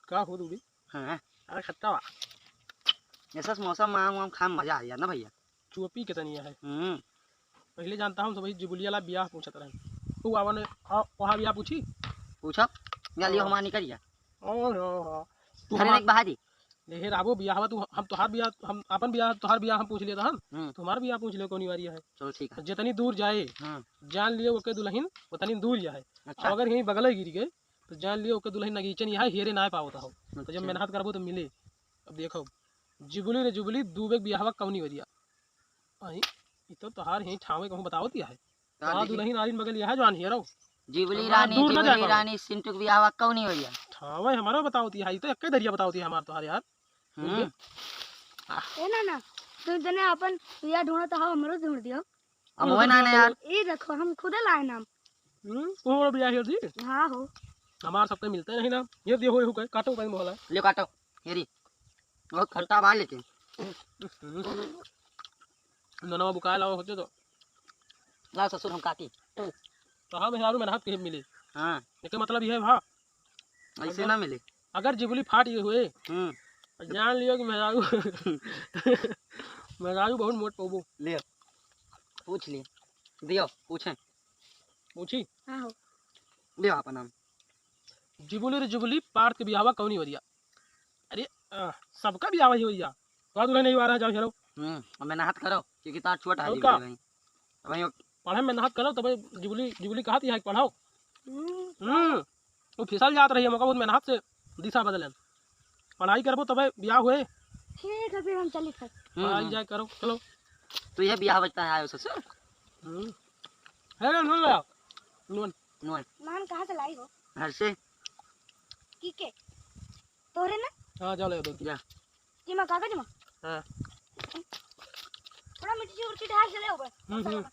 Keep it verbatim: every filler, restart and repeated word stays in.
का हो दूबी? हाँ। अरे खट्टा बा। ऐसा समोसा में आम वाम खाए में मजा आ जाए ना भैया। चुअपी के तनिया है। हम्म। पहिले जानता हम सब वही जिबुलिया ला बियाह पूछत रहे। तू आवन, आ, वहाँ बियाह पूछी? पूछो। या लियो हाँ। हमार निकल गया। ओ, हो, हो। तू घरे हमार देख बाहर ही। देखे रहबो बियाहवा तू, हम तोहार बियाह, हम आपन बियाह, तोहार बियाह हम पूछ लिया था हम। हम्म। तुम्हार बियाह पूछ लियो कौनी वारी है। चलो ठीक है। जितनी दूर जाए, हम्म। जान लियो ओके दुल्हन उतनी दूर जाए। अच्छा। अब अगर यहीं बगले गिर गए, तो जान लियो ओके दुल्हन नगीचन यहाँ हेरे ना पावत हो। तो जब अच्छा। मेहनत करबो तो मिले। अब देखो, जिबुली रे जिबुली, दूबे के बियाहवा कौनी वरिया। आई, ई तो तोहार यहीं ठावे कहूँ बतावत ही है। का तोहार देखी? दुल्हन आलिन बगल यहाँ जान हेरो। जिबुली अब रानी, दूर ना जा जिबुली पावे। रानी, सिंटू के बियाहवा कौनी वरिया। ठावे हमारा बतावत ही है, ई तो एक्के दरिया बतावत ही हमार तोहार यार। हम्म। ए ना ना, तू जने अपन बियाह ढूंढत हो, हमरो ढूंढ दियो। हम होए ना, ना यार। ई देखो, हम खुदे लाए नाम। हम्म, तू हमरो बियाह हेर दी। हाँ हो। हमार सबके मिलते नहीं ना। ये दियो, होए, होए, काटो भाई मोहला। ले काटो, हेरी। बहुत खट्टा बा लेकिन। हम्म। ननवा बुकाए लाओ होते तो। लाओ ससुर, हम काटी। तो हाँ, मेहरारू मेहनत के मिली। हाँ। एके मतलब ये है, हाँ। ऐसे अगर, ना मिले। अगर जिबुली फाट गए हुए, हम्म। तो जान लियो कि मेहरारू, मेहरारू बहुत मोट पौबो। ले, पूछ ले। दियो, पूछे। पूछी? हाँ हो। दियो आपन नाम। जिबुली रे जिबुली, पार्थ के बियाहवा कौनी वरिया? अरे, आ, सबका बियाहवा ही वरिया। तो दुल्हन नहीं आ रहा, जाओ हेरो। हम्म, अब मेहनत करो, क्योंकि तार छोट और हाली का? भाई। अब भाई पढ़े में मेहनत करो, तबे जिबुली, जिबुली कहत यहाँ पढ़ाओ। हम्म। हम्म, वो फिसल जात रही है, मौका बहुत मेहनत से दिशा बदलन। पढ़ाई करबो तबे बियाह हुए। ठीक है, फिर हम चली फिर। हम्म, पढ़ाई हम्म। जाए करो, चलो। तो ये बियाह बचता है, आयो ससुर। हम्म। है ना, नून लाओ। नून। नून। नान कहाँ से लाई हो? घर से। की के? तोरे ना? हाँ, जाओ ले दो। जा। इमा कागज मा? हाँ। थोड़ा मिर्ची उर्ची डाल के ले ऊपर। हम्म, हम्म।